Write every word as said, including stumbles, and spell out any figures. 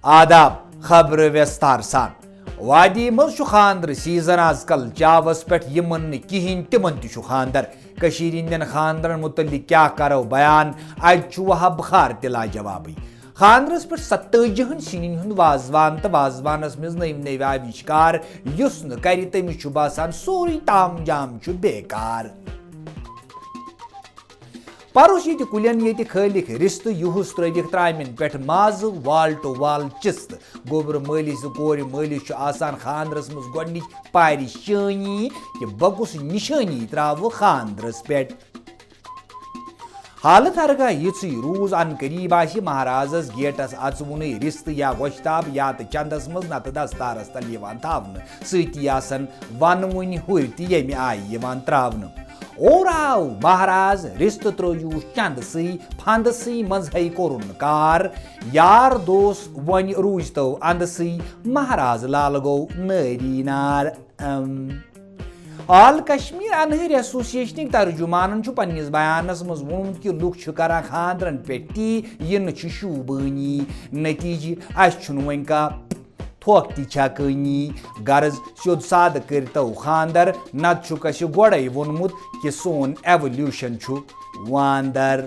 آداب، خبرٕ ویستار سان۔ وادی منٛز چھُ خانٛدرٕ سیزن آز کل چاوس پٮ۪ٹھ، یِمن نہٕ کِہیٖنۍ تِمن تہِ چھُ خانٛدر۔ کٔشیٖرِ ہٕنٛدٮ۪ن خانٛدرن مُتعلق کیٛاہ کرو بیان، اتہِ چھُ وہا بخار تہِ لاجوابٕے۔ خانٛدرس پٮ۪ٹھ ستٲجی ہن سِنٮ۪ن ہُنٛد وازوان تہٕ وازوانس منٛز نٔوۍ نٔوۍ آوِشکار، یُس نہٕ کرِ تٔمِس چھُ باسان سورُے تام جام چھُ بیکار۔ پَرُس ییٚتہِ کُلٮ۪ن ییٚتہِ کھٲلِکھ رِستہٕ، یُہُس ترٲوِکھ ترٛامٮ۪ن پٮ۪ٹھ مازٕ، wall to wall چِستہٕ۔ گوٚبرٕ مٲلِس تہٕ کورِ مٲلِس چھُ آسان خانٛدرس منٛز گۄڈٕنِچ پریشٲنی کہِ بہٕ کُس نِشٲنی ترٛاوٕ خانٛدرس پٮ۪ٹھ۔ حالت ہرگاہ یِژھٕے روٗز، عن قریب آسہِ مہرازس گیٹس اژوُنٕے رِستہٕ یا گۄشتاب یا تہٕ چندس منٛز نتہٕ دستارس تل یِوان تھاونہٕ۔ سۭتی آسن ونوٕنۍ ہُرۍ تہِ ییٚمہِ آیہِ یِوان ترٛاونہٕ۔ اور آو مہراز رِستہٕ ترٛووُس چندسٕے پھندسٕے منٛز ہے کوٚرُن کار۔ یار دوس وۄنۍ روٗزتو اندسٕے، مہراز لال گوٚو نٲری نار۔ ام۔ آل کشمیر انہٕرۍ ایسوسیشنٕکۍ ترجمانن چھُ پننِس بیانس منٛز ووٚنمُت کہِ لُکھ چھِ کران خانٛدرن پٮ۪ٹھ تی، یہِ نہٕ چھُ شوٗبٲنی۔ نتیجہِ، اسہِ چھُنہٕ وۄنۍ کانٛہہ تھۄکھ تہِ چھکٲنی۔ غرض، سیوٚد سادٕ کٔرتو خانٛدر، نتہٕ چھُکھ اسہِ گۄڈے ووٚنمُت کہِ سون ایولیوشن چھُ واندر۔